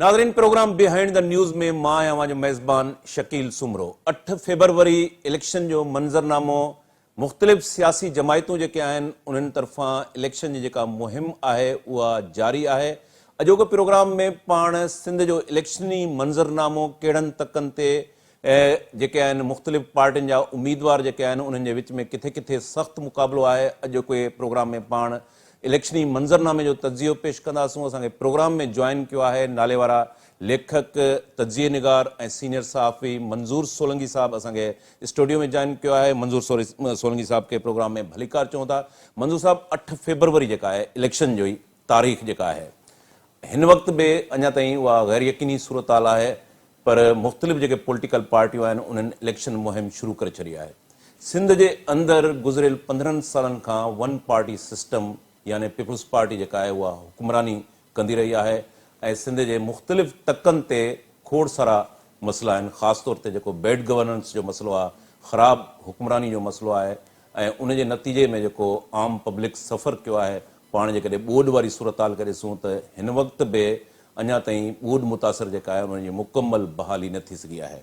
ناظرين programme behind the news ۾ مان آهيان اوهان جو ميزبان شڪيل سومرو. 8 فيبروري اليڪشن جو منظرنامو مختلف سياسي جماعتون جيڪي آهن انهن طرفان اليڪشن جي جيڪا مهم آهي اها جاري آهي. اڄوڪي پروگرام ۾ پاڻ سنڌ جو اليڪشني منظرنامو ڪهڙن تڪن تي جيڪي آهن مختلف پارٽين جا اميدوار جيڪي آهن انهن جي وچ ۾ ڪٿي ڪٿي سخت مقابلو آهي اڄوڪي پروگرام ۾ پاڻ اليڪشني منظرنامي جو تجزيو پيش ڪنداسون اسان کي پروگرام ۾ جوائن ڪيو آهي ناليوارا ليکڪ تجزيي نگار ۽ سينيئر صحافي منظور سولنگي صاحب اسان کي اسٽوڊيو ۾ جوائن ڪيو آهي منظور سولنگي صاحب کي پروگرام ۾ ڀليڪار چئون ٿا منظور صاحب 8 فيبروري جيڪا آهي اليڪشن جو تاريخ جيڪا آهي هن وقت به اڃا تائين اها غير يقيني صورتحال آهي پر مختلف جيڪي پوليٽيڪل پارٽيون آهن انهن اليڪشن مهم شروع ڪري ڇڏي آهي. سنڌ جي اندر گذريل 15 سالن کان ون پارٽي سسٽم يعني پيپلز پارٽي جيڪا آهي اها حڪمراني ڪندي رهي آهي ۽ سنڌ جي مختلف تڪن تي کوڙ سارا مسئلا آهن خاص طور تي جيڪو بيڊ گورننس جو مسئلو آهي خراب حڪمراني جو مسئلو آهي ۽ ان جي نتيجي ۾ جيڪو عام پبلڪ سفر ڪيو آهي پاڻ جيڪڏهن ٻوڏ واري صورتحال کي ڏسون ته هن وقت به اڃا تائين ٻوڏ متاثر جيڪا آهي انهن جي مڪمل بحالي نه ٿي سگهي آهي.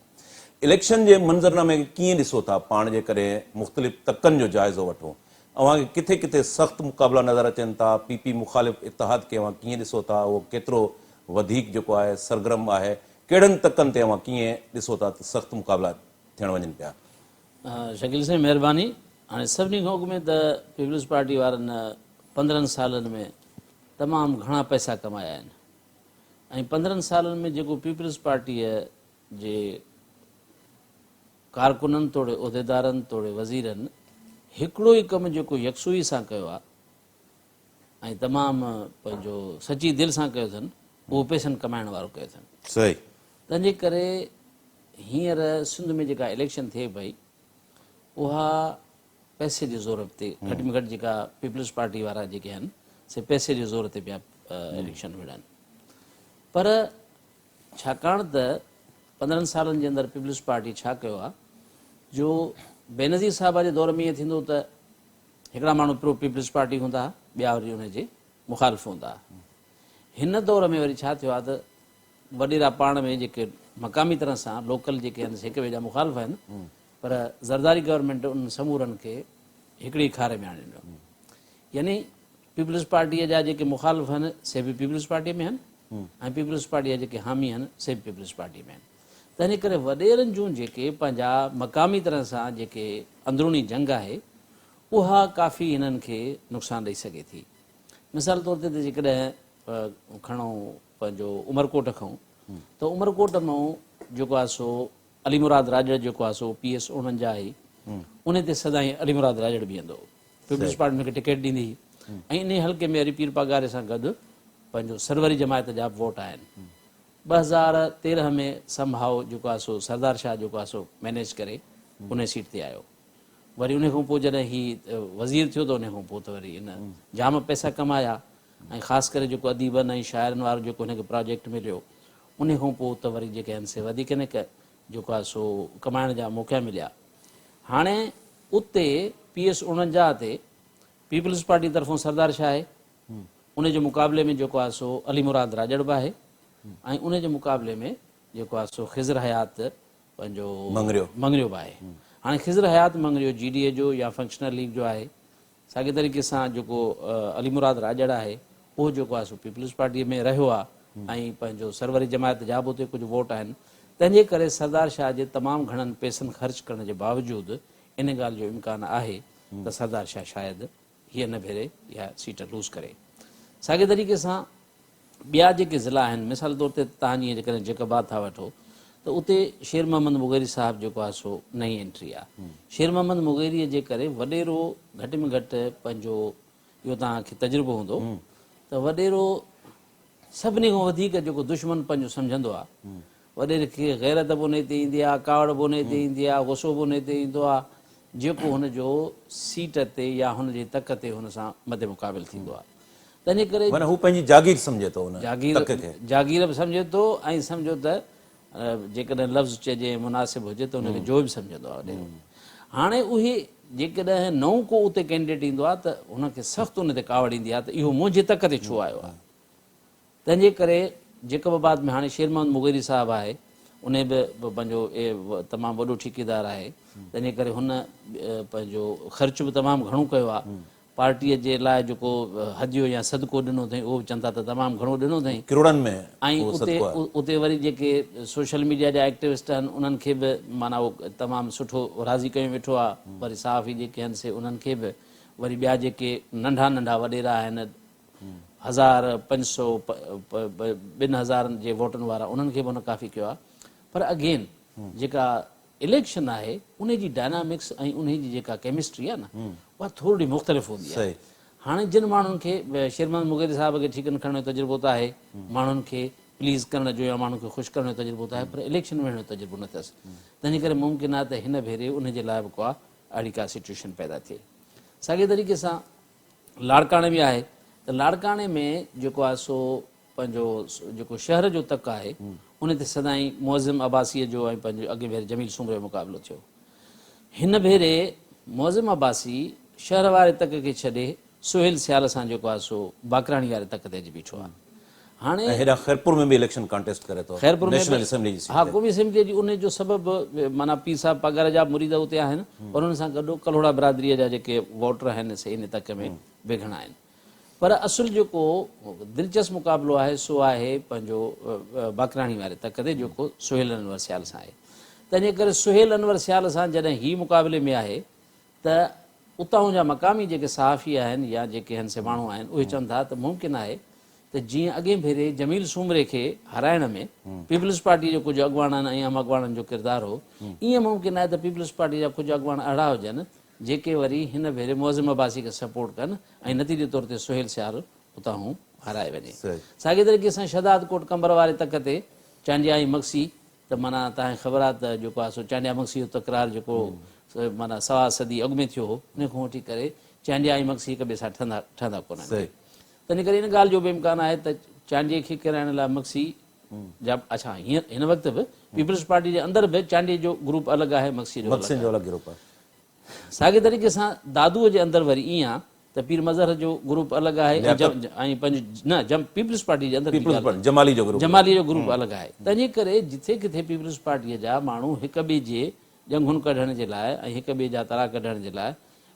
اليڪشن جي منظرنامي کي ڪيئن ڏسو ٿا پاڻ جيڪڏهن مختلف تڪن جو جائزو وٺون اوهان کي ڪٿي ڪٿي سخت مقابلا نظر اچن ٿا پي پي مخالف اتحاد کي اوهان ڪيئن ڏسو ٿا اهو ڪيترو وڌيڪ جيڪو آهي سرگرم آهي ڪهڙن تڪن تي اوهان ڪيئن ڏسو ٿا ته سخت مقابلا ٿيڻ وڃن پيا. شڪيل سائين مهرباني هاڻي سڀني کان اڳ ۾ ته پيپلز پارٽي وارن 15 سالن ۾ تمام گهڻا پئسا ڪمايا آهن ۽ 15 سالن ۾ جيڪو پيپلز پارٽيء جي ڪارڪنن توڙي عهديدارن توڙي وزيرن هڪڙو ئي ڪم جيڪو يڪسوئي سان ڪيو آهي ۽ تمام پنهنجو سچي دل سان ڪيو اٿن اهو پئسن ڪمائڻ وارو ڪيو اٿن. صحيح. تنهن جي ڪري هينئر سنڌ ۾ جيڪا اليڪشن ٿئي پئي اها پئسي جي زور تي گهٽ ۾ گهٽ جيڪا پيپلز پارٽي وارا جيڪي آهن سي پئسي جي زور تي پيا اليڪشن وڙهن پر ڇاڪاڻ ته 15 سالن جي اندر پيپلز پارٽي ڇا ڪيو آهي جو بينظير صاحبه جي دور ۾ ائين ٿيندو ته هڪڙا ماڻهو پرو پيپلز پارٽي هوندا هئا ٻيا وري ان جي مخالف هوندا هئا هن دور ۾ وري ڇا ٿيو آهي ته وڏيرا پاڻ ۾ جيڪي مقامي طرح سان لوڪل جيڪي آهن هڪ ٻئي جا مخالف آهن پر زرداري گورنمينٽ انهن سمورن کي هڪڙي کاري ۾ آڻي ڏنو. يعني پيپلز پارٽيء جا جيڪي مخالف آهن سي به پيپلز پارٽيء ۾ آهن ۽ پيپلز پارٽيء جا جيڪي حامي آهن سي به پيپلز پارٽيء ۾ آهن. تنهن ڪري وڏيرن جون جيڪي پنهنجا مقامي طرح سان جيڪي اندروني جنگ آهي اها ڪافي هنن کي نقصان ڏئي سگهي ٿي. مثال طور تي جيڪڏهن کڻو پنهنجو عمرڪوٽ کان ته عمرڪوٽ مان جيڪو آهي سو علي مراد راڄڙ جيڪو آهي سو پي ايس 49 آهي ان تي سدائين علي مراد راڄڙ بيهندو هو پيپلز پارٽي ان کي ٽڪيٽ ڏيندي هئي ۽ انهي حلقي ۾ وري پير پاڳاري سان گڏ پنهنجو سروري جماعت جا به ووٽ آهن 2013 ۾ سم هاء جيڪو آهي سو سردار شاهه جيڪو آهي سو مينيج ڪري انهي سيٽ تي آيو وري انهي کان پوء جڏهن هي وزير ٿيو ته انهي کان پوء ته وري ان جام پئسا ڪمايا ۽ خاص ڪري جيڪو اديبن ۽ شاعرن وارو جيڪو هن کي پراجيڪٽ مليو انهي کان پوء ته وري جيڪي آهن سي وڌيڪ هن کي جيڪو آهي سو ڪمائڻ جا موقعا مليا. هاڻي اتي پي ايس 49 تي پيپلز پارٽي طرفون سردار شاهه آهي انهي جي مقابلي ۾ جيڪو آهي سو علي مراد راڄڙ به آهي ۽ انهي جي مقابلي ۾ جيڪو آهي سو خضر حيات پنهنجو مڱريو مڱريو به آهي. هاڻي خضر حيات مڱريو جي ڊي اي جو يا فنڪشنل ليگ جو آهي ساڳئي طريقي سان جيڪو علي مراد راڄڙ آهي اهو جيڪو آهي سو پيپلز پارٽيء ۾ رهيو آهي ۽ پنهنجو سروري جماعت جا به اتي ڪجهه ووٽ آهن تنهن جي ڪري سردار شاهه جي تمام گهڻن پئسن خرچ ڪرڻ جي باوجود ان ڳالهه جو امڪان آهي ته سردار شاهه شايد هي ان ڀيري اها سيٽ لوز ڪري. ساڳئي طريقي سان ٻيا جيڪي ضلعا آهن مثال طور تي توهان جيئن جيڪڏهن جيڪب آباد ٿا وٺو ته اتي شير محمد مغيري صاحب جيڪو آهي سو نئين انٽري آهي. شير محمد مغيري جي ڪري وڏيرو گهٽ ۾ گهٽ پنهنجو اهو توهان کي تجربو هوندو ته وڏيرو سڀني کان وڌيڪ جيڪو دشمن پنهنجو سمجهندو آهي وڏيري کي غيرت به انهي تي ايندي آهي، ڪاوڙ به انهي تي ايندي آهي، غصو به انهي تي ايندو آهي جيڪو هن جو سيٽ تي يا هن جي تڪ تي هن سان مد مقابل ٿيندو آهي. تنهنجي ڪري معنيٰ هو پنهنجي جاگير سمجهي ٿو ان تڪ کي. جاگير به سمجهي ٿو ۽ سمجهو ته جيڪڏهن لفظ چئجي ۽ مناسب هجي ته ان کي جوء به سمجهندو آهي وڏيرو. هاڻي اهي جيڪڏهن نئون ڪو اتي ڪينڊيڊيٽ ايندو آهي ته هن کي سخت ان تي ڪاوڙ ايندي آهي ته اهو منهنجي تڪ تي ڇو آيو آهي. تنهنجي ڪري جيڪب آباد ۾ هاڻي شير محمد مغيري صاحب آهي انهي به پنهنجو تمام وڏو ٺيڪيدار آهي تنهنجي ڪري هن پنهنجو خرچ به تمام گهڻو ڪيو آهي. پارٽيء جي لاء جيڪو هديو يا صدقو ڏنو اٿئين اهو به چون ٿا ته تمام گهڻو ڏنو اٿئين. ڪروڙن ۾ ۽ اهو اتي صدقو آهي. اتي وري جيڪي سوشل ميڊيا جا ايڪٽوسٽ آهن انهن کي به معنيٰ اهو تمام سٺو راضي ڪيو ويٺو آهي. وري صحافي جيڪي آهن سي انهن کي به وري ٻيا جيڪي ننڍا ننڍا وڏيرا آهن هزار، 500، ٻن هزارن جي ووٽن وارا انهن کي به هن ڪافي ڪيو آهي. پر اگين جيڪا اليڪشن آهي انهي جي ڊائنامڪس ۽ انهي جي جيڪا ڪيمسٽري آهي نه اها ٿورڙي مختلف هوندي آهي. هاڻي جن ماڻهن کي شير محمد مغيري صاحب کي ٺيڪن کڻڻ جو تجربو ته آهي، ماڻهن کي پليز ڪرڻ جو يا ماڻهن کي خوش ڪرڻ جو تجربو ته آهي پر اليڪشن وڙهڻ جو تجربو نه اٿس. تنهنجي ڪري ممڪن آهي ته هن ڀيري انهي جي لاء به ڪا اهڙي ڪا سچوئيشن پيدا ٿئي. ساڳئي طريقي سان لاڙڪاڻي به آهي ته لاڙڪاڻي ۾ جيڪو آهي سو پنهنجو جيڪو شهر جو تڪ آهي ان تي سدائين معظم عباسيء جو ۽ پنهنجو اڳئين ڀيري جميل سومري جو مقابلو ٿيو. هن ڀيري معظم عباسي شهر واري تڪ کي ڇڏي سهيل سيال سان جيڪو آهي سو باقراڻي واري تڪ تي اچي بيٺو آهي. هاڻي ۽ هيڏانهن خيرپور ۾ به اليڪشن ڪانٽيسٽ ڪري ٿو خيرپور ۾ نيشنل اسيمبلي جي ها سيٽ تي. قومي اسيمبليء جي ان جو سبب معنيٰ پير صاحب پاڳاري جا مريد اتي آهن پر ان سان گڏ ڪلهوڙا برادريء جا جيڪي ووٽر آهن سي ان تڪ ۾ به گهڻا آهن. پر اصل جيڪو دلچسپ مقابلو آهي سو آهي پنهنجو باقراڻي واري تڪ تي جيڪو سهيل انور سيال سان آهي. تنهنجي ڪري سهيل انور سيال سان جڏهن هي مقابلي ۾ آهي ته اتاهون جا مقامي جيڪي صحافي آهن يا جيڪي هن سي ماڻهو آهن اهي چون ٿا ته ممڪن آهي ته جيئن اڳئين ڀيري جميل سومري کي هارائڻ ۾ پيپلز پارٽي جي ڪجهه اڳواڻن ۽ اهم اڳواڻن جو ڪردار هو ايئن ممڪن آهي ته پيپلز پارٽي جا ڪجهه اڳواڻ اهڙا هجن جيڪي وري هن ڀيري معظم عباسي کي سپورٽ ڪن ۽ نتيجي طور تي سهيل سيال اتاهون هارائي وڃي. ساڳئي طريقي سان شهداد ڪوٽ قمبر واري تڪ تي چانڊيا ۽ مگسي ته معنيٰ توهان کي خبر آهي ته جيڪو آهي سو چانڊيا مگسي جو تڪرار جيڪو معنيٰ سوا صدي اڳ ۾ ٿيو هو ان کان وٺي ڪري چانڊيا ۽ مگسي هڪ ٻئي سان ٺهندا ٺهندا ڪونه آهن. تنهن ڪري ان ڳالهه جو به امڪان آهي ته چانڊيي کي ڪيرائڻ لاء مگسي جا اڇا هينئر هن وقت به پيپلز پارٽي جي اندر به چانڊيي جو گروپ الڳ آهي مگسي جو الڳ آهي. ساڳئي طريقي سان دادوء جي اندر وري ائين آ ته پير مظهر جو گروپ الڳ آهي ۽ پنهنجو نه جم پيپلز پارٽي جي اندر جي ڳالهه ڪريان جمالي جو گروپ جمالي جو گروپ الڳ آهي تنهنجي ڪري جٿي ڪٿي پيپلز پارٽي جا ماڻهو هڪ ٻئي جي ڄنگهن ڪڍڻ جي لاء ۽ هڪ ٻئي جا ترا ڪڍڻ جي لاء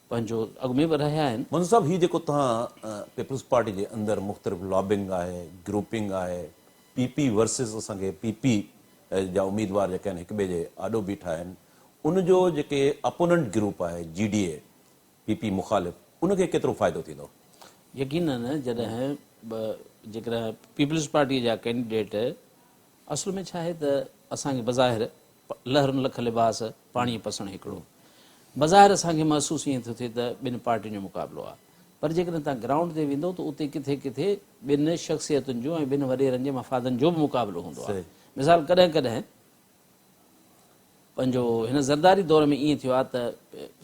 پنهنجو اڳ ۾ به رهيا آهن. منظور صاحب هي جيڪو توهان پيپلز پارٽي جي اندر مختلف لابنگ آهي گروپنگ آهي پي پي ورسز اسان کي پي پي جا اميدوار جيڪي آهن هڪ ٻئي جي آڏو بيٺا آهن ان جو جيڪي اپوننٽ گروپ آهي جي ڊي اي، پي پي مخالف، ان کي ڪيترو فائدو ٿيندو؟ يقينن جڏهن جيڪڏهن پيپلز پارٽي جا ڪينڊيڊيٽ اصل ۾ ڇا آهي ته اسان کي بظاهر لهرن لک لباس پاڻيء پسڻ هڪڙو بظاهر اسان کي محسوس ائين ٿو ٿئي ته ٻن پارٽين جو مقابلو آهي پر جيڪڏهن توهان گرائونڊ تي ويندو ته اتي ڪٿي ڪٿي ٻن شخصيتن جو ۽ ٻن وڏيرن جي مفادن جو به مقابلو هوندو آهي مثال ڪڏهن ڪڏهن پنهنجو هن زرداري دور ۾ ائين ٿيو آهي ته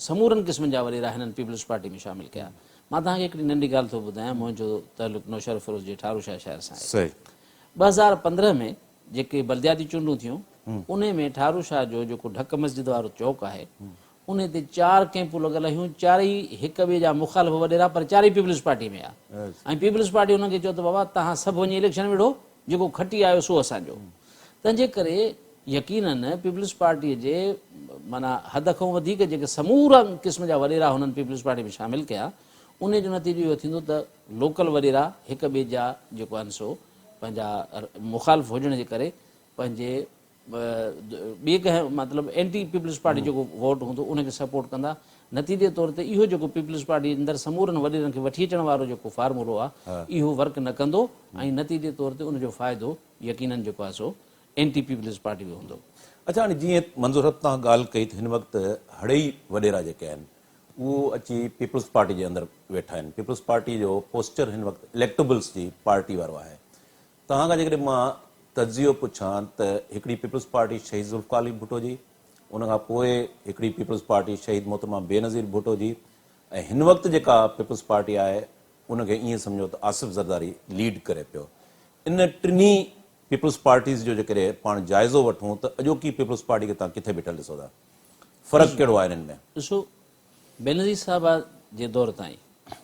سمورن قسمن جا وڏيرا هنن پيپلز پارٽي ۾ شامل ڪيا. مان توهان کي هڪڙي ننڍي ڳالهه ٿو ٻڌايان، منهنجو تعلق نوشهروفيروز جي ٺارو شاهه شهر سان آهي. 2015 ۾ جيڪي بلدياتي چونڊون ٿيون، انهي ۾ ٺارو شاهه جو جيڪو ڍڪ مسجد وارو چوڪ آهي، انهي تي چار ڪئمپون لڳل هيون، چارئي هڪ ٻئي جا مخالف وڏيرا پر چارئي پيپلز پارٽي ۾ آ ۽ پيپلز پارٽي انهن کي چيو ته بابا توهان سڀ وڃي اليڪشن وڙهو، جيڪو کٽي آيو سو اسان جو. تنهنجي ڪري يقيناً پيپلز پارٽيء جي معنيٰ حد کان وڌيڪ جيڪي سمورا قسم جا وڏيرا هنن پيپلز پارٽي ۾ شامل ڪيا، انهيء جو نتيجو اهو ٿيندو ته لوڪل وڏيرا هڪ ٻئي جا جيڪو آهن سو پنهنجا مخالف هجڻ جي ڪري پنهنجي ٻئي ڪنهن مطلب اينٽي پيپلز پارٽي جيڪو ووٽ هوندو ان کي سپورٽ ڪندا. نتيجي طور تي اهو جيڪو پيپلز پارٽي اندر سمورن وڏيرن کي وٺي اچڻ وارو جيڪو فارمولو آهي اهو ورڪ نه ڪندو ۽ نتيجي طور تي ان جو فائدو يقينن جيڪو آهي سو اينٽي پيپلز پارٽي به هوندو. اڇا هاڻي جيئن منظور صاحب توهان ڳالهه ڪئي ته هن وقت هڙئي وڏيرا جيڪي آهن اهو اچي پيپلز پارٽي جي اندر ويٺا آهن پيپلز پارٽي جو پوسچر هن وقت اليڪٽبلز جي پارٽي وارو آهي توهان کان جيڪڏهن مان تجزيو پڇان ته هڪڙي پيپلز پارٽي شهيد ذوالفقار علي ڀٽو جي، ان کان پوء هڪڙي پيپلز پارٽي شهيد محترمه بينظير ڀٽو جي ۽ هن وقت جيڪا پيپلز پارٽي آهي ان کي ائين سمجهو ته آصف زرداري ليڊ ڪري پيو. ان ٽنهي پيپلز پارٽيز جو جيڪڏهن پاڻ جائزو وٺون ته اڄوڪي پيپلز پارٽي کي توهان ڪٿي بيٺل ڏسو ٿا؟ فرق ڪهڙو آهي انهن ۾؟ ڏسو بينظير صاحبه جي دور تائين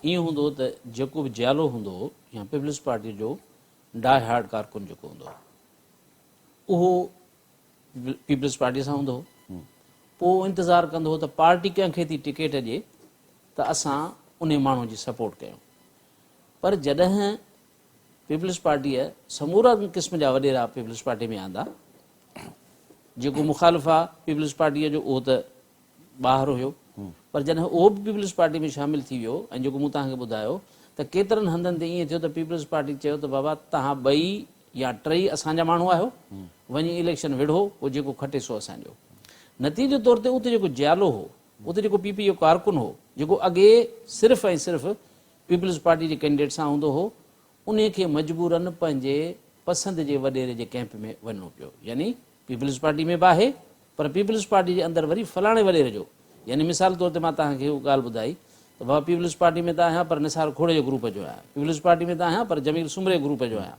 ائين هوندو هو ته جيڪو به جيالو هوندو هو يا پيپلز پارٽي جو ڊاء هارڊ ڪارڪن جيڪو هوندو هو اهو پيپلز پارٽي سان هوندو هو. پوء انتظار ڪندو هو ته پارٽي ڪنهن کي ٿي ٽڪيٽ ڏئي ته اسان انهي ماڻهو جي سپورٽ ڪيون. پر جڏهن پيپلز پارٽيء سمورا قسم جا وڏيرا پيپلز پارٽي ۾ آندا، جيڪو مخالف آ پيپلز پارٽيء جو اهو ته ٻاهر هيو پر جڏهن اهو به پيپلز پارٽي ۾ شامل ٿي ويو ۽ جيڪو مون توهان کي ٻڌايو ته ڪيترن هنڌن تي ائين ٿيو ته پيپلز پارٽي چيو ته بابا توهان ٻئي يا ٽئي اسان جا ماڻهو آهيو وڃي اليڪشن وڙهو پوء جيڪو کٽي سو اسان جو. نتيجي طور تي اتي جيڪو جيالو هو اتي جيڪو پي پي جو ڪارڪن هو جيڪو اڳي صرف ۽ صرف پيپلز پارٽي جي ڪينڊيڊيٽ سان هوندو هو انهي کي مجبورن پنهنجي پسند جي وڏيري جي ڪئمپ ۾ وڃڻو پيو يعني پيپلز پارٽي ۾ به آهي پر پيپلز پارٽي جي اندر وري فلاڻي وڏيري جو يعني مثال طور تي مان توهان کي اها ڳالهه ٻڌائي ته بابا پيپلز پارٽي ۾ ته آهيان پر نثار کوڙي جي گروپ جو آهيان، پيپلز پارٽي ۾ ته آهيان پر جميل سومري گروپ جو آهيان،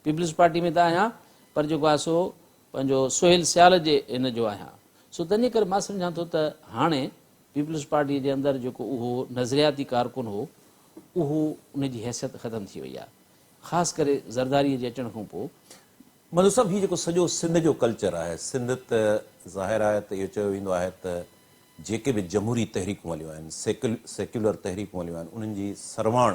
پيپلز پارٽي ۾ ته آهيان پر جيڪو آهي سو پنهنجو سهيل سيال جي ان جو آهيان. سو تنهن جي ڪري مان سمجهان ٿو ته هاڻي پيپلز پارٽي جي اندر جيڪو اهو نظرياتي ڪارڪن هو اهو ان جي حيثيت ختم ٿي وئي آهي خاص ڪري زرداري جي اچڻ کان پوء. منظور صاحب هي جيڪو سڄو سنڌ جو ڪلچر آهي، سنڌ ته ظاهر آهي ته اهو چيو ويندو آهي ته جيڪي به جمهوري تحريڪون هليون آهن، سيڪيولر تحريڪون هليون آهن انهن جي سرواڻ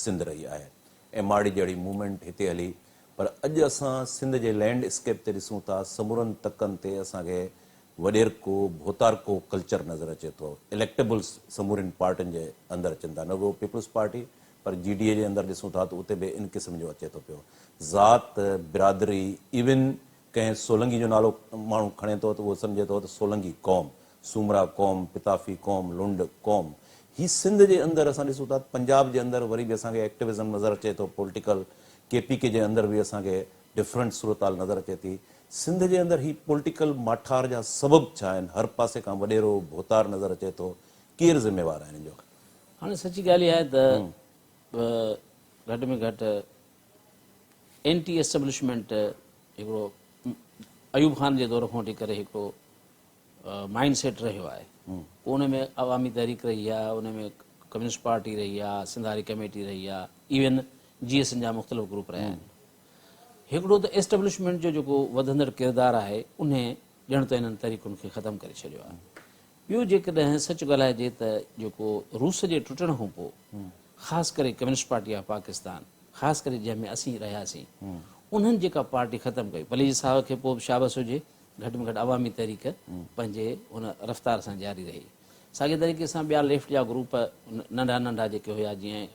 سنڌ رهي آهي. ايم آر ڊي جهڙي موومينٽ هتي هلي پر اڄ اسان سنڌ جي لينڊ اسڪيپ تي ڏسون ٿا سمورن تڪن تي اسان کي وڏيرڪو، ڀوتارڪو ڪلچر نظر اچي ٿو. اليڪٽيبلز سمورين پارٽين جي اندر اچن ٿا نه رڳو پيپلز پارٽي پر جي ڊي اي جي اندر ڏسون ٿا ته اتي به ان قسم جو اچي ٿو پيو. ذات، برادري، ايون ڪنهن سولنگي جو نالو ماڻهو کڻي ٿو ته اهو سمجهي ٿو ته سولنگي قوم، سومرا قوم، پتافي قوم، لنڊ قوم. هي سنڌ جي اندر اسان ڏسون ٿا ته پنجاب جي اندر وري به اسان کي ايڪٽوزم نظر اچي ٿو پوليٽيڪل، ڪي پي ڪي جي اندر به اسان کي ڊفرنٽ صورتحال نظر اچي ٿي. سنڌ جي اندر هي پوليٽيڪل ماٺار جا سبب ڇا آهن؟ هر پاسي کان وڏيرو، ڀوتار نظر اچي ٿو. ڪير ذميوار آهن ان جو؟ هاڻي سچي ڳالهه اها آهي ته گهٽ ۾ گهٽ اينٽي اسٽيبلشمينٽ هڪڙو ايوب خان جي دور کان وٺي ڪري هڪڙو مائنڊ سيٽ رهيو آهي. پوء ان ۾ عوامي تحريڪ رهي آهي، ان ۾ ڪميونسٽ پارٽي رهي آهي، سنڌ هاري ڪميٽي رهي آهي، ايون جي ايس اين جا مختلف گروپ رهيا آهن. هڪڙو ته اسٽيبلشمينٽ جو جيڪو وڌندڙ ڪردار آهي انهي ڄڻ ته انهن تحريڪن کي ختم ڪري ڇڏيو آهي. ٻيو جيڪڏهن سچ ڳالهائجي ته جيڪو روس جي ٽٽڻ کان پوء خاص ڪري ڪميونسٽ پارٽي آف پاڪستان خاص ڪري جنهن ۾ اسين رهياسين انهن جيڪا پارٽي ختم ڪئي پليجي صاحب کي پوء به شابس هجي گهٽ ۾ گهٽ عوامي تحريڪ پنهنجي ان رفتار سان جاري رهي ساڳي طريقي سان ٻيا ليفٽ جا گروپ ننڍا ننڍا جيڪي هيا جيئن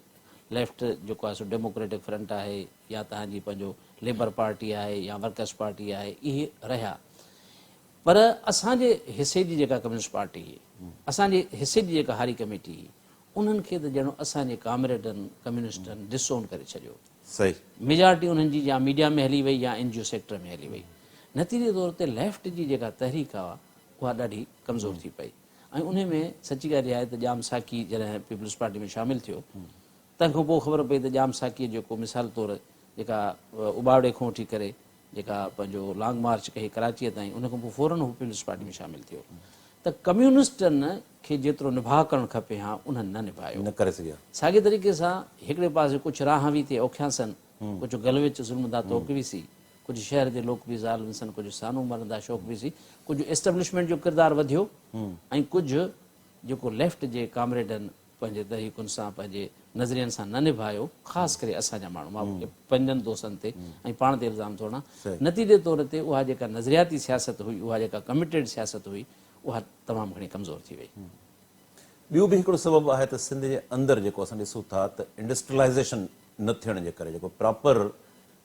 ليفٽ جيڪو آهي سو ڊيموڪريٽڪ فرنٽ آهي يا تهان جي پنهنجو ليبر پارٽي آهي يا ورڪرس پارٽي آهي اهي رهيا پر اسان جي حصي جي جيڪا ڪميونسٽ پارٽي هئي، اسان جي حصي جي جيڪا هاري ڪميٽي هئي، انهن کي ته ڄڻ اسان جي ڪامريڊن، ڪميونسٽن ڊس اون ڪري ڇڏيو. صحيح. ميجارٽي انهن جي يا ميڊيا ۾ هلي وئي يا اين جي او سيڪٽر ۾ هلي وئي. نتيجي طور تي ليفٽ جي جيڪا تحريڪ آ اها ڏاڍي ڪمزور ٿي پئي ۽ انهي ۾ سچي ڳالهه اها آهي ته ڄام ساقي جڏهن پيپلز پارٽي ۾ شامل ٿيو تنهن کان پوء خبر پئي ته ڄام ساقيء جيڪو مثال طور جيڪا اٻاوڙي کان وٺي ڪري جيڪا پنهنجو لانگ مارچ ڪئي ڪراچيء تائين ان کان پوء فورن هو پيپلز پارٽي ۾ شامل ٿيو ته ڪميونسٽن کي جيترو نڀاء ڪرڻ کپي ها انهن نه نڀايو. نه ڪري سگهيا. ساڳئي طريقي سان هڪڙي پاسي ڪجهه راهان وي ٿئي اوکيان سن، ڪجهه گل وچ ظلم دا توڪ وي سي، ڪجهه شهر جي لوڪ وي ظالم سن، ڪجهه سانو مرن دا شوق وي سي، ڪجهه اسٽيبلشمينٽ جو ڪردار وڌيو ۽ ڪجهه جيڪو ليفٽ جي ڪامريڊن پنهنجي تحريڪن سان پنهنجي نظرين سان نه نڀايو خاص ڪري اسان جا ماڻهو مان پنهنجن دوستن تي ۽ پاڻ تي الزام ٿو هڻان نتيجي طور تي اها جيڪا نظرياتي سياست هئي اها جيڪا ڪمٽيڊ سياست هئي اها تمام گهڻي ڪمزور ٿي وئي. ٻيو به هڪڙو سبب آهي ته سنڌ جي اندر جيڪو اسان ڏسون ٿا ته انڊسٽريلائيزيشن نه ٿيڻ جي ڪري جيڪو پراپر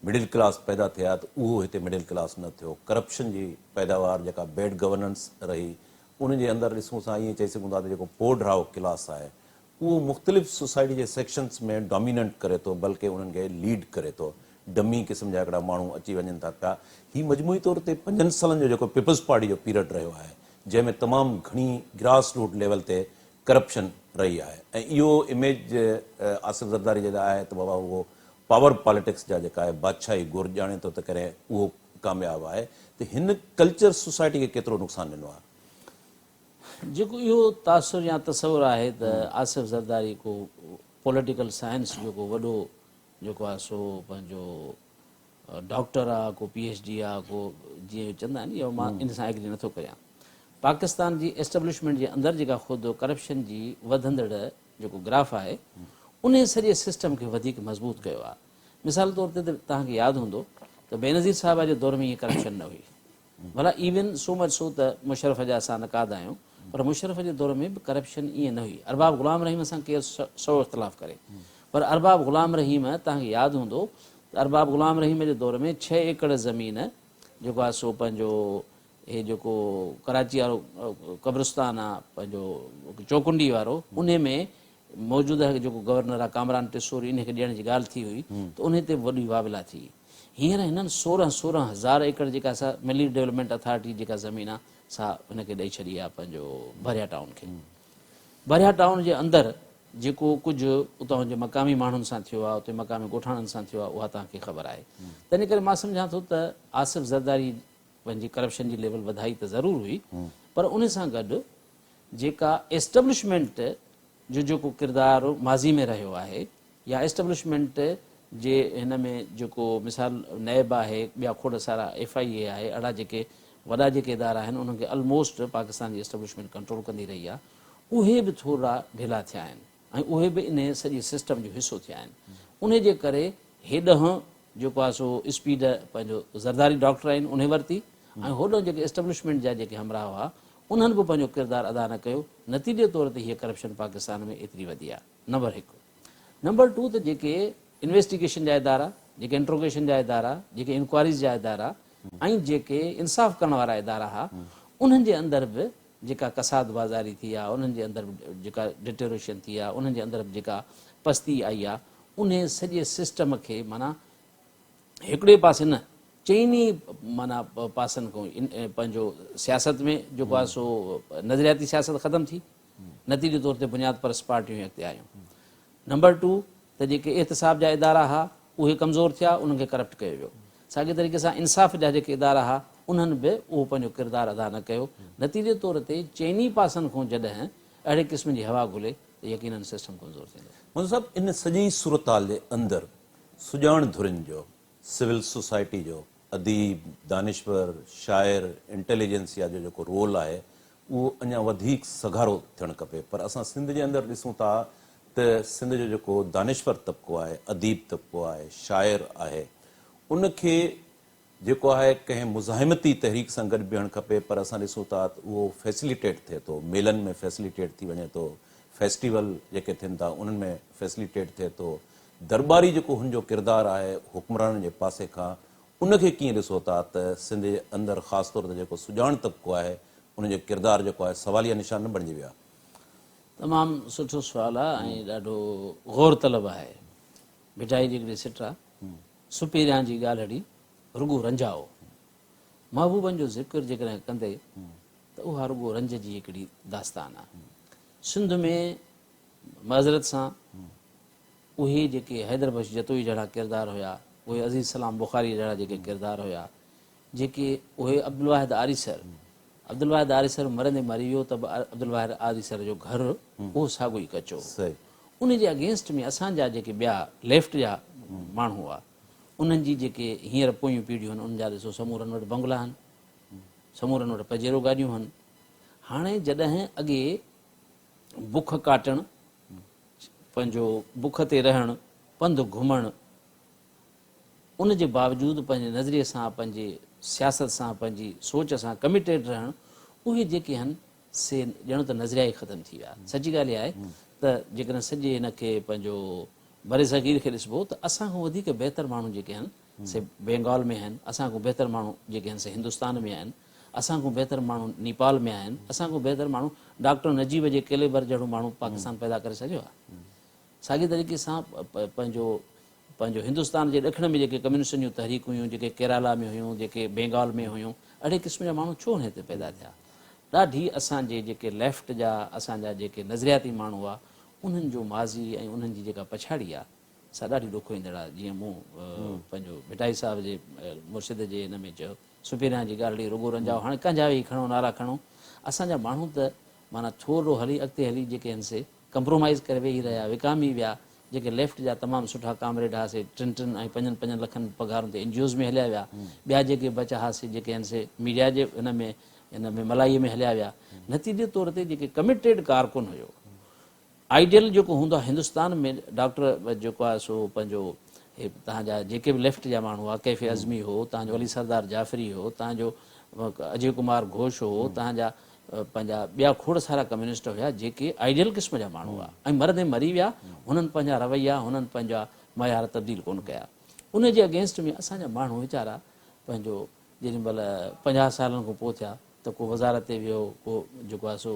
مڊل ڪلاس پيدا ٿئي ها ته اهو هتي مڊل ڪلاس نه ٿيو ڪرپشن جي پيداوار جيڪا بيڊ گورننس رهي ان جي اندر ڏسون اسان ائين چئي سگهون ٿا ته جيڪو پوڊ راء ڪلاس آهي اهو مختلف سوسائٽي جي سيڪشنس ۾ ڊاميننٽ ڪري ٿو بلڪه انهن کي ليڊ ڪري ٿو ڊمي قسم جا هڪڙا ماڻهو اچي وڃن ٿا پيا هي مجموعي طور تي پنجن سالن جو جيڪو پيپلز پارٽي جو پيرڊ رهيو آهي جنهن ۾ تمام گهڻي گراس روٽ ليول تي ڪرپشن رهي آهي ۽ اهو اميج آصف زرداري جي لاء آهي ته بابا اهو پاور پاليٽڪس جا جيڪا آهي بادشاهي گر ڄاڻي ٿو ته ڪڏهن اهو ڪامياب آهي ته هن ڪلچر سوسائٽي کي ڪيترو نقصان ڏنو آهي. جيڪو اهو تاثر يا تصور آهي ته آصف زرداري ڪو پوليٽيڪل سائنس جو ڪو وڏو جيڪو آهي سو پنهنجو ڊاڪٽر آ ڪو پي ايڇ ڊي آ ڪو جيئن چوندا آهن اهو مان ان سان ايگري نٿو ڪريان. پاڪستان جي ايسٽبلشمينٽ جي اندر جيڪا خود ڪرپشن جي وڌندڙ جيڪو گراف آهي انهي سڄي سسٽم کي وڌيڪ مضبوط ڪيو آهي. مثال طور تي توهان کي ياد هوندو ته بينظير صاحبه جي دور ۾ ائين ڪرپشن نه هئي. ڀلا ايون سو مچ سو ته مشرف جا اسان نقاد آهيون پر مشرف جي دور ۾ به ڪرپشن ائين نه هئي. ارباب غلام رحيم سان ڪير سو اختلاف ڪري پر ارباب غلام رحيم توهان کي ياد هوندو ته ارباب غلام رحيم جي دور ۾ ڇهه ايڪڙ زمين جيڪو آهي سو پنهنجو هي جيڪو ڪراچي وارو قبرستان آ پنهنجو چوڪنڊي وارو انهي ۾ موجوده جيڪو گورنر آ ڪامران ٽيسوري انهي کي ڏيڻ جي ڳالهه ٿي هئي ته انهي تي به وڏي واويلا ٿي. هينئر هنن 16 سورهن هزار ايڪڙ جيڪا سا ملير ڊولپمينٽ اٿارٽي جي جيڪا زمين آ سا هن کي ڏئي ڇڏي آ پنهنجو ڀريا ٽائون کي. ڀريا ٽائون جي اندر جيڪو ڪجهه اتان جي مقامي ماڻهن سان ٿيو آ اتي مقامي ڳوٺاڻن سان ٿيو آ اها توهان کي خبر آهي. تنهن ڪري مان سمجهان ٿو ته آصف زرداري پنهنجي ڪرپشن جي ليول وڌائي ته ضرور هئي پر ان سان گڏ جيڪا ايسٽبلشمينٽ جو جيڪو ڪردار ماضي ۾ رهيو آهي يا ايسٽبلشمينٽ جي هن ۾ جيڪو مثال نيب آهي ٻيا کوڙ سارا ايف I اي آهي اهڙا جيڪي وڏا جيڪي ادارا آهن انهن کي الموسٽ پاڪستان جي ايسٽبلشمينٽ ڪنٽرول ڪندي رهي آهي اهي به ٿورڙا ڍلا ٿيا آهن ۽ اهي به انهي سڄي سسٽم جو حصو ٿيا آهن انهي جي ڪري هيڏهن جيڪو آهي سو اسپيڊ پنهنجو زرداري ڊاڪٽر آهن انهي ورتي ۽ هوڏهن جيڪي اسٽبلشمينٽ جا جيڪي همراهه هئا انهن به پنهنجو ڪردار ادا نه ڪيو نتيجي طور تي هيء ڪرپشن پاڪستان ۾ ايتري وڌي آهي نمبر هڪ. نمبر ٽو ته جيڪي انويسٽيگيشن جا ادارا جيڪي انٽروگيشن جا ادارا جيڪي انڪوائريز جا ادارا ۽ جيڪي انصاف ڪرڻ وارا ادارا ها انهن جي اندر به جيڪا ڪساد بازاري ٿي آهي انهن جي اندر به جيڪا ڊٽيوريشن ٿي آهي انهن جي اندر به جيڪا پستي آئي آهي انهي سڄي سسٽم کي معنيٰ هڪڙي پاسي نه چئني معنيٰ پاسن کان پنهنجو سياست ۾ جيڪو آهي سو نظرياتي سياست ختم ٿي نتيجي طور تي بنياد پرست پارٽيون اڳتي آيون نمبر ٽو ته جيڪي احتساب جا ادارا ها اهي ڪمزور ٿيا انهن کي ڪرپٽ ڪيو ويو ساڳي طريقي سان انصاف جا جيڪي ادارا ها انهن به اهو پنهنجو ڪردار ادا نه ڪيو نتيجي طور تي چئني پاسن کان جڏهن اهڙي قسم جي هوا گهلي ته يقينن سسٽم ڪمزور ٿيندو. منظور صاحب ان سڄي صورتحال جي اندر سڄاڻ ڌرين جو، سول سوسائٽي جو، اديب، دانشور، شاعر، انٽيليجنسيا جو جيڪو رول آهي اهو اڃا وڌيڪ سگهارو ٿيڻ کپي پر اسان سنڌ جي اندر ڏسون ٿا ته سنڌ جو جيڪو دانشور طبقو آهي، اديب طبقو آهي، شاعر آهي ان کي جيڪو آهي ڪنهن مزاحمتي تحريڪ سان گڏ بيهڻ کپي پر اسان ڏسون ٿا ته اهو فيسليٽيٽ ٿئي ٿو، ميلن ۾ فيسليٽيٽ ٿي وڃي ٿو، فيسٽيول جيڪي ٿين ٿا انهن ۾ فيسليٽيٽ ٿئي ٿو، درٻاري جيڪو هن جو ڪردار آهي حڪمرانن جي پاسي کان ان کي ڪيئن ڏسو ٿا ته سنڌ جي اندر خاص طور تي جيڪو سڄاڻ طبقو آهي ان جو ڪردار جيڪو آهي سواليه نشان نه بڻجي ويو آهي؟ تمام سٺو سوال آهي ۽ ڏاڍو غور طلب آهي. ڀٽائي جي هڪڙي سٽ آهي. سپيريان جي ڳالهڙي رڳو رنجائو. محبوبن جو ذڪر جيڪڏهن ڪندي ته اها رڳو رنج جي هڪڙي داستان آ. سنڌ ۾ معذرت سان اهي جيڪي حيدر بخش جتوئي جهڙا ڪردار هيا، اهي عزيز سلام بخاري جهڙا جيڪي ڪردار هيا، جيڪي اهي عبدالواحد آريسر، عبدالواحد آريسر مرندي مري ويو ته به عبدالواحد آريسر جو گهر اهو ساڳيو ئي ڪچو هو. ان جي اگينسٽ ۾ اسان جا جيڪي ٻيا ليفٽ جا ماڻهو هئا انهن جي جيڪي هينئر پويون پيڙهيون آهن انهن جا ڏسو سمورن وٽ بنگلا آهن، سمورن وٽ پجيرو گاڏيون آهن. هاڻي جڏهن اڳي بک ڪاٽڻ، پنهنجو بک تي رهڻ، پنڌ گهمڻ، ان جي باوجود پنهنجي نظريي سان، پنهنجي سياست سان، پنهنجي سوچ سان ڪميٽيڊ رهڻ، اهي جيڪي آهن سي ڄڻ ته نظريا ئي ختم ٿي ويا. سچي ڳالهه اها آهي ته جيڪڏهن سڄي هن کي پنهنجو برصغير کي ڏسبو ته اسان کان وڌيڪ بهتر ماڻهو جيڪي آهن سي بينگال ۾ آهن، اسان کان بهتر ماڻهو جيڪي آهن سي هندستان ۾ آهن، اسان کان بهتر ماڻهو نيپال ۾ آهن، اسان کان بهتر ماڻهو ڊاڪٽر نجيب جي ڪيليبر جهڙو ماڻهو پاڪستان پيدا ڪري سگهيو آهي. ساڳئي طريقي سان پنهنجو پنهنجو هندستان جي ڏکڻ ۾ جيڪي ڪميونسٽن جون تحريڪون هيون، جيڪي ڪيرالا ۾ هيون، جيڪي بينگال ۾ هيون، اهڙي قسم جا ماڻهو ڇو نه هتي پيدا ٿيا؟ ڏاڍي اسان جي جيڪي ليفٽ جا اسان جا جيڪي نظرياتي ماڻهو هئا، انهن جو ماضي ۽ انهن جي جيڪا پڇاڙي آ، سا ڏاڍي ڏکوئيندڙ آ. جيئن مون پنهنجو ڀٽائي صاحب جي مرشد جي هن ۾ چيو، سپيريان جي ڳالهڙي رڳو رنجائو، هاڻي ڪنهن جا ويهي کڻو نعرا کڻو. اسان جا ماڻهو ته معنيٰ ٿورڙو هلي اڳتي هلي جيڪي هن سي ڪمپرومائيز ڪري ويهي رهيا، وڪامي ويا، جيڪي ليفٽ جا تمام سٺا ڪامريڊ ها سي ٽن ٽن ۽ پنجن پنجن لکن پگهارن تي اين جي اوز ۾ هليا ويا. ٻيا جيڪي بچا ها سي جيڪي آهن سي ميڊيا جي هن ۾ هن ۾ ملائي ۾ هليا ويا. نتيجي طور تي جيڪي ڪميٽيڊ ڪارڪن هيو آئيڊيل جيڪو هوندو آهي هندستان ۾ ڊاڪٽر جيڪو آهي سو پنهنجو هي تهان جا جيڪي به ليفٽ جا ماڻهو هئا ڪيفي عزمي هو تهان جو علي سردار جعفري هو تهان جو اجي ڪمار گهوش هو تهان جا پنهنجا ٻيا کوڙ سارا ڪميونسٽ هيا جيڪي آئيڊيل قسم جا ماڻهو هئا ۽ مرندي مري ويا هنن پنهنجا رويا هنن پنهنجا معيار تبديل ڪونه ڪيا ان جي اگينسٽ ۾ اسان جا ماڻهو ويچارا پنهنجو جيڏي مهل 50 سالن کان پوء ٿيا ته ڪو وزارت تي ويو، ڪو جيڪو آهي سو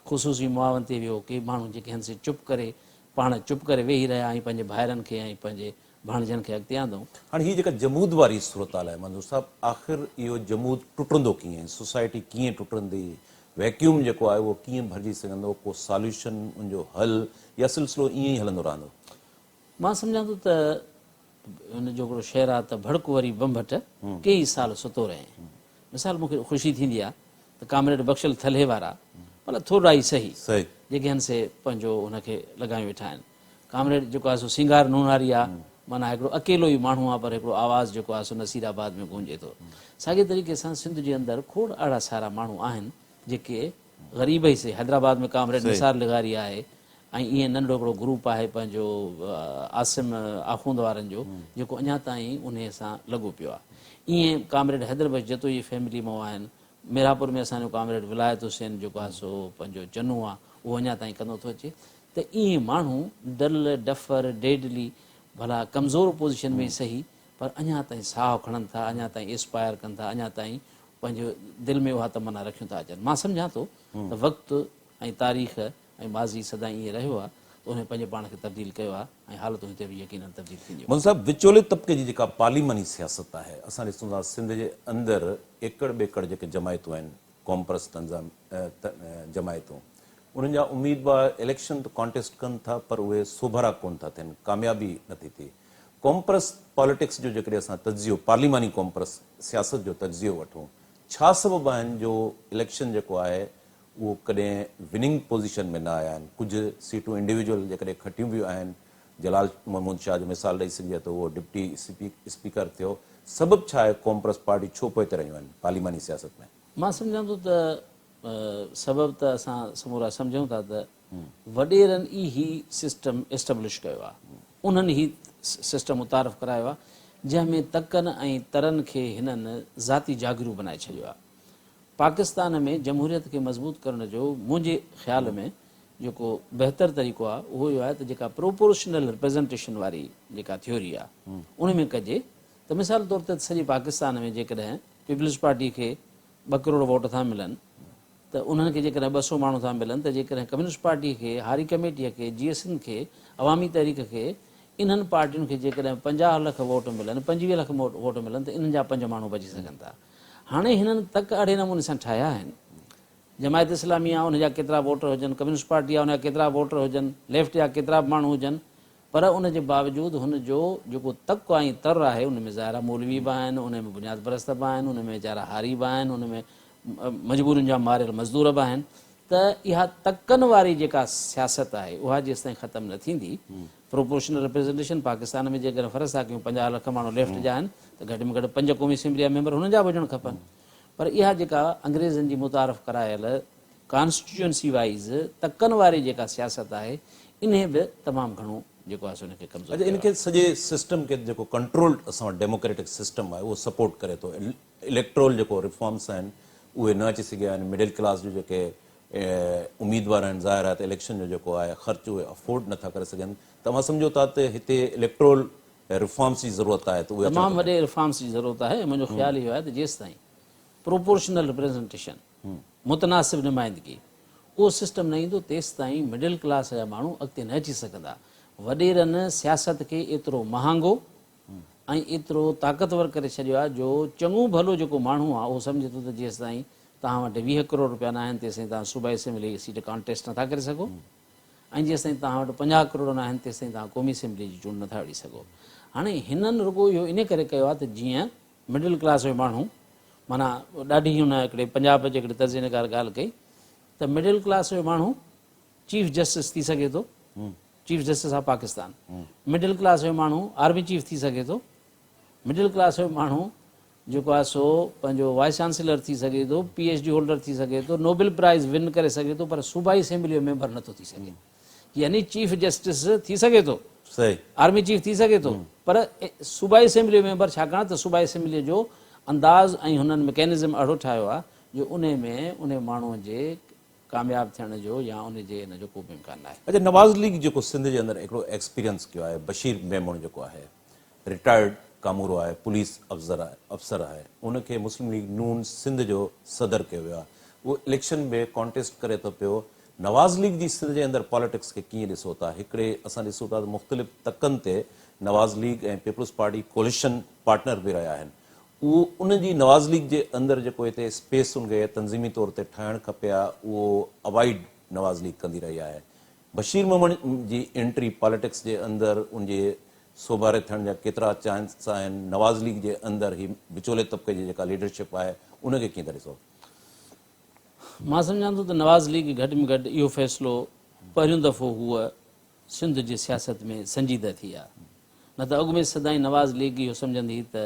خصوصي معاون تي ويو، ڪي ماڻهو جيڪي آهن سي چپ ڪري پاڻ چپ ڪري ويهي رهيا ۽ پنهنجي ڀائرن کي ۽ پنهنجي ڀاڻيجن کي اڳتي آندائون. هاڻي هي جيڪا جمود واري صورتحال آهي منظور صاحب آخر اهو جمود ٽٽندو ڪيئن، سوسائٽي ڪيئن ٽٽندي، ويڪيوم جيڪو آهي اهو ڪيئن ڀرجي سگهندو، ڪو ساليوشن ان جو حل يا سلسلو ائين ئي هلندو رهندو؟ مان سمجهان ٿو ته ان جو هڪڙو شعر آ ته ڀڙڪ وري ڀنڀٽ ڪيئي سال ستو رهين. مثال مون کي خوشي ٿيندي آ ته ڪامريڊ بخشل ٿلهي وارا ڀلا ٿورڙا ئي سهي جيڪي هن سي پنهنجو ان کي لڳايون ويٺا آهن. ڪامريڊ جيڪو آ سو سينگار نوناري آ معنيٰ هڪڙو اڪيلو ئي ماڻهو آ پر هڪڙو آواز جيڪو آ سو نصير آباد ۾ گونجي ٿو. ساڳي طريقي سان سنڌ جي اندر کوڙ اهڙا سارا ماڻهو آهن جيڪي غريب ئي سهي حيدرآباد ۾ ڪامريڊ نثار لغاري آهي ۽ ائين ننڍڙو هڪڙو گروپ آهي پنهنجو عاصم آخوند وارن جو جيڪو اڃا تائين انهي سان لڳو پيو آهي. ائين ڪامريڊ حيدر بخش جتوئي جي فيملي مان آهن. ميرانپور ۾ اسان جو ڪامريڊ ولايت حسين جيڪو آهي سو پنهنجو چنو آهي اهو اڃا تائين ڪندو ٿو اچي ته ائين ماڻهو ڊل، ڊفر، ڊيڊلي ڀلا ڪمزور اپوزيشن ۾ ئي سهي پر اڃا تائين ساهه کڻن ٿا، اڃا تائين ايسپائر ڪن ٿا، اڃا تائين پنهنجي دل ۾ اها تمنا رکيون ٿا اچن. مان سمجهان ٿو ته وقت ۽ تاريخ ۽ ماضي سدائين ائين رهيو آهي ته انهن پنهنجي پاڻ کي تبديل ڪيو آهي ۽ حالتون هتي به يقيناً تبديل ٿينديون. منظور صاحب وچولي طبقي جي جيڪا پارليماني سياست آهي اسان ڏسون ٿا سنڌ جي اندر ايڪڙ ٻيڪڙ جيڪي جماعتون آهن قومپرست تنظيم جماعتون انهن جا اميدوار اليڪشن ته ڪانٽيسٽ ڪن ٿا پر اهي سوڀرا ڪونه ٿا ٿين ڪاميابي نٿي ٿئي قومپرست پاليٽڪس جو جيڪڏهن اسان تجزيو پارليماني قومپرست سياست جو تجزيو وٺون ڇا سبب آهن جو اليڪشن جيڪو آهي اهو ڪڏهن وننگ پوزيشن ۾ نه آيا آهن، ڪجهه سيٽون انڊيويجوئل جيڪڏهن کٽيون به آهن، جلال محمود شاهه جو مثال ڏئي سگهجي ٿو، اهو ڊپٽي اسپيڪر ٿيو، سبب ڇا آهي قومپرست پارٽي ڇو پوئتي رهيون آهن پارليماني سياست ۾؟ مان سمجهان ٿو ته سبب ته اسان سمورا سمجهون ٿا ته وڏيرن ئي هي سسٽم اسٽبلش ڪيو آهي، انهن هي سسٽم متعارف ڪرايو آهي، جنهن ۾ تڪن ۽ ترن کي هنن ذاتي جاگيرون بنائي ڇڏيو آهي. پاڪستان ۾ جمهوريت کي مضبوط ڪرڻ جو منهنجي خيال ۾ جيڪو بهتر طريقو آهي اهو اهو آهي ته جيڪا پروپورشنل رپريزنٽيشن واري جيڪا ٿيوري آهي ان ۾ ڪجي ته مثال طور تي سڄي پاڪستان ۾ جيڪڏهن پيپلز پارٽي کي ٻه ڪروڙ ووٽ ٿا ملن ته انهن کي جيڪڏهن 200 ماڻهو ٿا ملن ته جيڪڏهن ڪميونسٽ پارٽي کي، هاري ڪميٽي کي، جي ايس سنڌ کي، عوامي تحريڪ کي انهن پارٽين کي جيڪڏهن 50 لک ووٽ ملن، 25 لک ووٽ ملن ته انهن جا پنج ماڻهو بچي سگهن ٿا. هاڻي هنن تڪ اهڙي نموني سان ٺاهيا آهن، جماعت اسلامي آ ان جا ڪيترا ووٽر هجن، ڪميونسٽ پارٽي آ ان جا ڪيترا ووٽر هجن، ليفٽ جا ڪيترا به ماڻهو هجن، پر ان جي باوجود هن جو جيڪو تڪ ۽ تر آهي ان ۾ ظاهر آ مولوي به آهن، ان ۾ بنياد پرست به آهن، ان ۾ ويچارا هاري به آهن، ان ۾ مجبورين جا ماريل مزدور به آهن ته اها تڪن واري جيڪا سياست آهي اها جيستائين ختم نه ٿيندي، پروپورشنل ريپريزنٽيشن پاڪستان ۾ جيڪڏهن فرض ٿا ڪيون 50 لک ماڻهو ليفٽ جا آهن ته گهٽ ۾ گهٽ پنج قومي اسيمبلي جا ميمبر هنن جا به هجڻ کپن پر اها جيڪا انگريزن جي متعارف ڪرايل ڪانسٽيچوئنسي وائيز تڪن واري جيڪا سياست آهي انهي به تمام گهڻو جيڪو آهي سو ان کي ڪمزور اڇا ڪيو ان کي آهي. سڄي سسٽم کي جيڪو ڪنٽرولڊ اسان وٽ ڊيموڪريٽڪ سسٽم آهي اهو سپورٽ ڪري ٿو اليڪٽرول جيڪو ريفارمس آهن اهي نه اچي سگهيا آهن مڊل ڪلاس جو جيڪي اميدوار آهن ظاهر آهي ته اليڪشن جو جيڪو آهي خرچ اهي افورڊ نٿا ڪري سگهن توهان سمجهو ٿا ته هتي اليڪٽرول ريفارمس جي ضرورت آهي ته اهي اچڻ تمام کپن. وڏي ريفارمس جي ضرورت آهي ۽ منهنجو خيال اهو آهي ته جيستائين پروپورشنل ريپريزنٽيشن، متناسب نمائندگي، اهو سسٽم نه ايندو تيستائين مڊل ڪلاس جا ماڻهو اڳتي نه اچي سگهندا. وڏيرن سياست کي ايترو مهانگو ۽ ايترو طاقتور ڪري ڇڏيو آهي جو چڱو ڀلو جيڪو ماڻهو آهي اهو سمجهي ٿو ته جيستائين توهان وٽ 20 ڪروڙ رپيا نه آهن تيستائين توهان صوبائي اسيمبلي جي سيٽ ڪانٽيسٽ نٿا ڪري سگهو ۽ جيستائين توهان وٽ 50 ڪروڙ نه آهن تيستائين توهان قومي اسيمبلي جي چونڊ نٿا وڙهي سگهو. هاڻي هنن رڳو اهو انهي ڪري ڪيو آهي ته جيئن مڊل ڪلاس جو ماڻهو معنيٰ ڏاڍي هن هڪڙي پنجاب جي هڪڙي تجزيي نگار ڳالهه ڪئي ته مڊل ڪلاس جو ماڻهو چيف جسٽس ٿي سگهي ٿو. Chief justice of Pakistan. Middle class جو ماڻهو آرمي چيف ٿي سگهي ٿو، مڊل ڪلاس جو ماڻهو جيڪو آهي سو پنهنجو وائيس چانسيلر ٿي سگهي ٿو، پي ايڇ ڊي هولڊر ٿي سگهي ٿو، نوبل پرائز ون ڪري سگهي ٿو پر صوبائي اسيمبلي جو ميمبر نٿو ٿي سگهي. يعني چيف جسٽس ٿي سگهي ٿو، آرمي چيف ٿي سگهي ٿو پر صوبائي اسيمبلي جو ميمبر ڇاڪاڻ ته صوبائي اسيمبلي جو انداز ۽ هنن مڪينزم اهڙو ٺاهيو آهي جو انهي ۾ انهي ماڻهو جي ڪامياب ٿيڻ جو يا ان جي ان جو ڪو به امڪان ناهي. اڇا نواز ليگ جيڪو سنڌ جي اندر هڪڙو ايڪسپيرينس ڪيو آهي بشير ميمڻ جيڪو آهي رٽائرڊ ڪامورو آهي پوليس افسر آهي ان کي مسلم ليگ نون سنڌ جو صدر ڪيو ويو آهي اهو اليڪشن به ڪانٽيسٽ ڪري ٿو پيو نواز ليگ جي سنڌ جي اندر پاليٽڪس کي ڪيئن ڏسو ٿا هڪڙي اسان ڏسون ٿا ته مختلف تڪن تي Nawaz league ۽ peoples party coalition partner به رهيا آهن اهو ان جي نواز ليگ جي اندر جيڪو هتي اسپيس ان کي تنظيمي طور تي ٺاهڻ کپي ها اهو اوائڊ نواز ليگ ڪندي رهي آهي بشير ميمڻ جي انٽري پاليٽڪس جي اندر ان جي سوڀاري ٿيڻ جا ڪيترا چانس آهن، نواز ليگ جي اندر هي وچولي طبقي جي جيڪا ليڊرشپ آهي ان کي ڪيئن ٿا ڏسو؟ مان سمجهان ٿو ته نواز ليگ گهٽ ۾ گهٽ اهو فيصلو پهريون دفعو هوء سنڌ جي سياست ۾ سنجيده ٿي آ نه ته اڳ ۾ سدائين نواز ليگ اهو سمجهندي هئي ته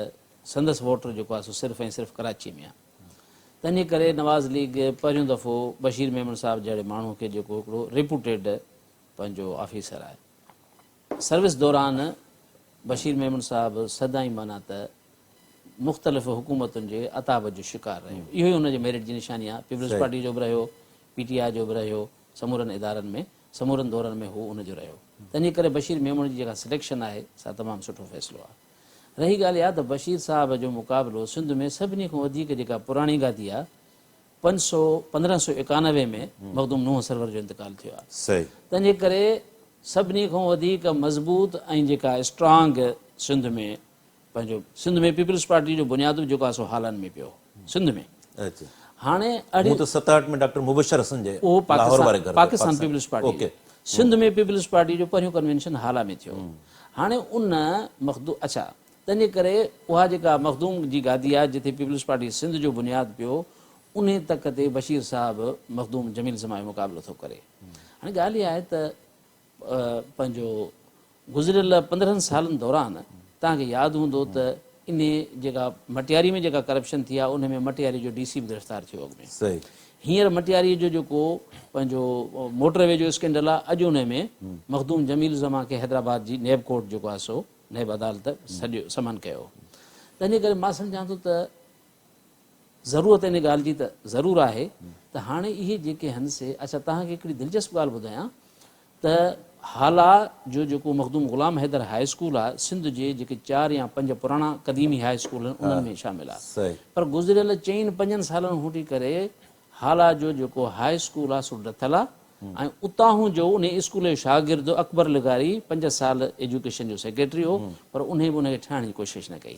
سندس ووٽر جيڪو آ سو صرف ۽ صرف ڪراچي ۾ آ تنهنجي ڪري نواز ليگ پهريون دفعو بشير ميمڻ صاحب جهڙي ماڻهو کي جيڪو هڪڙو ريپوٽيڊ پنهنجو آفيسر آهي سروس دوران بشير ميمڻ صاحب سدائين معنيٰ ته مختلف حڪومتن جي عتاب جو شڪار رهيو. اهو ئي هن جي ميرٽ جي نشاني آهي. پيپلز پارٽي جو به رهيو، پي ٽي آء جو به رهيو، سمورن ادارن ۾ سمورن دورن ۾ هو ان جو رهيو. تنهنجي ڪري بشير ميمڻ جي جيڪا سليڪشن آهي سا تمام سٺو فيصلو آهي. رهي ڳالهه اها ته بشير صاحب جو مقابلو سنڌ ۾ سڀني کان وڌيڪ جيڪا پراڻي گادي آهي 500 1591 ۾ مخدوم نوح سرور جو انتقال ٿيو آهي. تنهنجي ڪري سڀني کان وڌيڪ مضبوط ۽ جيڪا اسٽرانگ سنڌ ۾ پنهنجو سنڌ ۾ پيپلز پارٽي جو بنياد به جيڪو آهي سو هالن ۾ پيو سنڌ ۾ هاڻي اهڙي هو ته 67 ۾ ڊاڪٽر مبشر حسن جي لاهور واري گهر تي Pakistan peoples party Sindh ۾ peoples party جو پهريون ڪنوينشن هالا ۾ ٿيو هاڻي ان مخدوم اڇا تنهنجي ڪري اها جيڪا مخدوم جي گادي آهي جتي پيپلز پارٽي سنڌ جو بنياد پيو انهي تڪ تي بشير صاحب مخدوم جميل زمان جو مقابلو ٿو ڪري. هاڻي ڳالهه اها آهي ته پنهنجو گذريل 15 سالن دوران توهان کي ياد هوندو ته انهي جيڪا مٽياري ۾ جيڪا ڪرپشن ٿي آهي انهي ۾ مٽياري جو ڊي سي به گرفتار ٿيو اڳ ۾ هينئر مٽياري جو جيڪو پنهنجو موٽر وي جو اسڪينڊل آهي اڄ انهي ۾ مخدوم جميل زمان کي حيدرآباد جي نيب ڪورٽ جيڪو آهي سو نيب عدالت سڏيو سمن ڪيو تنهنجي ڪري مان سمجهان ٿو ته ضرورت ان ڳالهه جي ته ضرور آهي ته هاڻي اهي جيڪي هن سي اڇا توهان کي هڪڙي دلچسپ ڳالهه ٻڌايان ته هالا جو جيڪو مخدوم غلام حيدر هاء اسڪول آهي سنڌ جي جيڪي 4 يا 5 پراڻا قديمي هاء اسڪول آهن انهن ۾ شامل آهي پر گذريل چئن پنجن سالن هوٽي ڪري هالا جو جيڪو هاء اسڪول آ سو ڊٿل آ ۽ اتاهون جو انهي اسڪول جو شاگرد اڪبر لغاري 5 سال ايجوڪيشن جو سيڪريٽري هو پر انهي به ان کي ٺاهڻ جي ڪوشش نه ڪئي.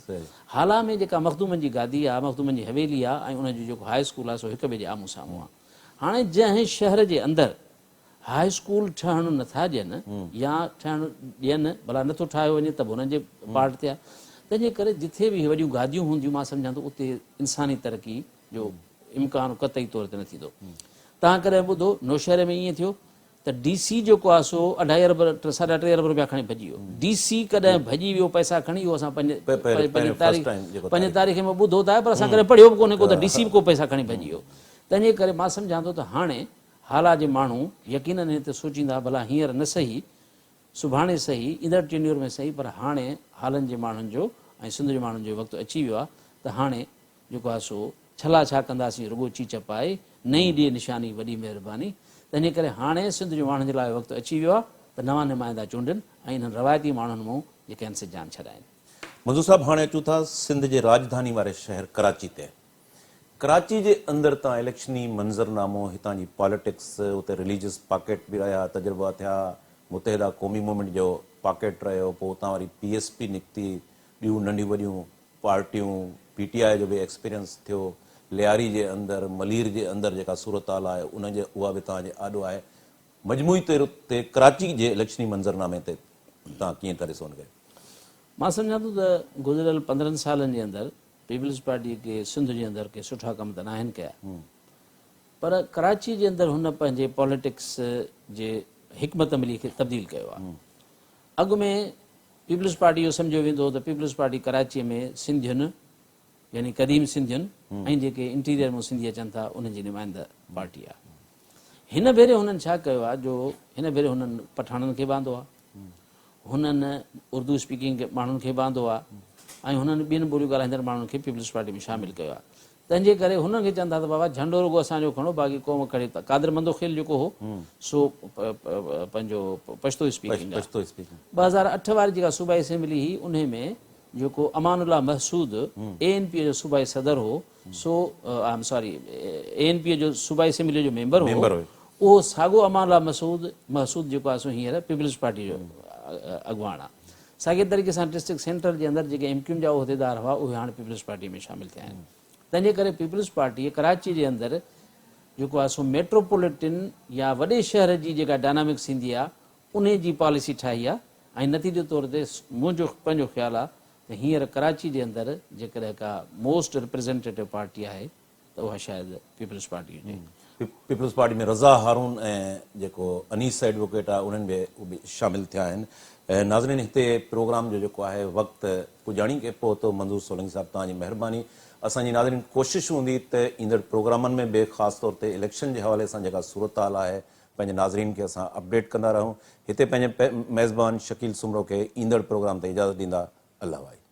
هالا ۾ جيڪا مخدومن جي گادي آ، مخدومن جي حويلي آ ۽ ان جو جيڪو هاء اسڪول آ سو هڪ ٻئي جي آمهون سامهون آ. هاڻي جنهن شهر جي اندر هاء اسڪول ٺهڻ نٿا ڏين يا ٺهڻ ڏين ڀلا نٿو ٺاهيو وڃي ته به انهن جي پارٽ تي آ. تنهنجي ڪري جٿي به اهي وڏيون گاديون هونديون مان سمجهان ٿو اتي انساني ترقي جو امڪان قطعي طور تي نه ٿيندو. توهان ڪڏهن ٻڌو نوشهري ۾ ائين ٿيو ته ڊي سي جيڪو آهي سو اڍائي ارب ساڍا ٽي ارب روپيا کڻي ڀڄي ويو. ڊي سي ڪڏهن ڀڄي ويو پئسا کڻي اهو اسان پنهنجي تاريخ ۾ ٻڌو ته آهي پر اسان ڪڏهن پڙهيو به ڪونهي ڪو ته ڊي سي به ڪو پئسا کڻي ڀڄي ويو. تنهنجي ڪري مان سمجهان ٿو ته هاڻي هالا جي ماڻهو يقينن هن تي سوچيندا ڀلا هينئر نه سهي سڀاڻي سهي، ايندڙ ٽينيور ۾ سهي پر هاڻي هالن جي ماڻهن جو ۽ سنڌ جي ماڻهن جو وقت اچي ويو آهي ته هاڻي جيڪو آهي سو ڇلا ڇا ڪنداسين رڳو چيچ پائي، نئين ڏي نشاني وڏي مهرباني. تنهنجي ڪري هاڻي سنڌ جي ماڻهن جي لاء وقت اچي ويو آهي ته نوان نمائندا چونڊين ۽ انهن روايتي ماڻهن مون جيڪي آهن سي جان ڇڏائين. منظور صاحب هاڻي اچون ٿا سنڌ جي راڄڌاني واري شهر ڪراچي تي. ڪراچي جي اندر تان اليڪشني منظرنامو، هتان جي پاليٽڪس، اتي رليجس پاڪيٽ به رهيا، تجربا ٿيا، متحده قومي موومينٽ جو پاڪيٽ رهيو، پوء اتان وري پي ايس پي نڪتي، ٻيون ننڍيون وڏيون پارٽيون، پي ٽي آء جو به ايڪسپيرينس ٿيو، لياري جي اندر، ملير جي اندر جيڪا صورتحال آهي ان جي اها به توهان جي آڏو آهي. مجموعي طور تي ڪراچي جي اليڪشني منظرنامي تي توهان ڪيئن ٿا ڏسو ان کي؟ مان سمجهان ٿو ته گذريل 15 سالن جي اندر پيپلز پارٽي ڪي سنڌ جي اندر ڪي سٺا ڪم ته ناهن ڪيا پر ڪراچي جي اندر هن پنهنجي پاليٽڪس جي حڪمت عملي کي تبديل ڪيو آهي. اڳ ۾ پيپلز پارٽي اهو سمجهيو ويندو هو ته پيپلز پارٽي ڪراچيء ۾ سنڌين يعني قديم سنڌين ۽ جيڪي انٽيريئر مان سنڌي اچن ٿا انهن جي نمائنده پارٽي آهي. هن ڀيري هنن ڇا ڪيو آهي جو هن ڀيري هنن پٺاڻن کي به آندو آهي، هنن اردو اسپيڪنگ ماڻهن کي به آندو آهي ۽ هنن ٻين ٻوليون ڳالهائيندڙ ماڻهن کي پيپلز پارٽي ۾ شامل ڪيو آهي. تنهن جي ڪري هنن کي چون ٿا ته بابا جهنڊو رڳو اسان جو کڻو باقي قوم کڻي ته قادر مندوخيل جيڪو هو سو پنهنجو پشتو اسپيڪنگ آهي. 2008 واري جيڪا صوبائي اسيمبلي هئي انهي ۾ جيڪو Aman Ullah Mehsud A N P جو صوبائي صدر هو سو I am sorry A N P جو صوبائي اسيمبلي جو ميمبر هو اهو ساڳو امان الله مسعود محسود جيڪو آهي سو هينئر پيپلز پارٽي جو اڳواڻ آهي. ساڳئي طريقي سان ڊسٽرڪٽ سينٽرل جي اندر جيڪي ايم ڪيو ايم جا عهديدار هئا اهي هاڻ پيپلز پارٽي ۾ شامل ٿيا آهن. تنهن جي ڪري پيپلز پارٽيء ڪراچي جي اندر جيڪو آهي سو ميٽروپوليٽن يا وڏي شهر جي جيڪا ڊائنامڪس ٿيندي آهي انهي جي پاليسي ٺاهي آهي ۽ نتيجي طور تي منهنجو پنهنجو خيال آهي ته هينئر ڪراچي جي اندر جيڪڏهن ڪا موسٽ ريپريزينٽيٽو پارٽي آهي ته اها شايد پيپلز پارٽي هجي. پيپلز پارٽي ۾ رضا هارون ۽ جيڪو انيس ايڊووڪيٽ آهي انهن به اهي به شامل ٿيا آهن. ناظرين هتي پروگرام جو جيڪو آهي وقت پڄاڻي کي پهتو. منظور سولنگي صاحب توهان جي مهرباني. اسان جي ناظرين ڪوشش هوندي ته ايندڙ پروگرامن ۾ به خاص طور تي اليڪشن جي حوالي سان جيڪا صورتحال آهي پنهنجي ناظرين کي اسان اپڊيٽ ڪندا رهون. هتي پنهنجي ميزبان شڪيل سومرو کي ايندڙ پروگرام تائين اجازت ڏيندا. الله واهي.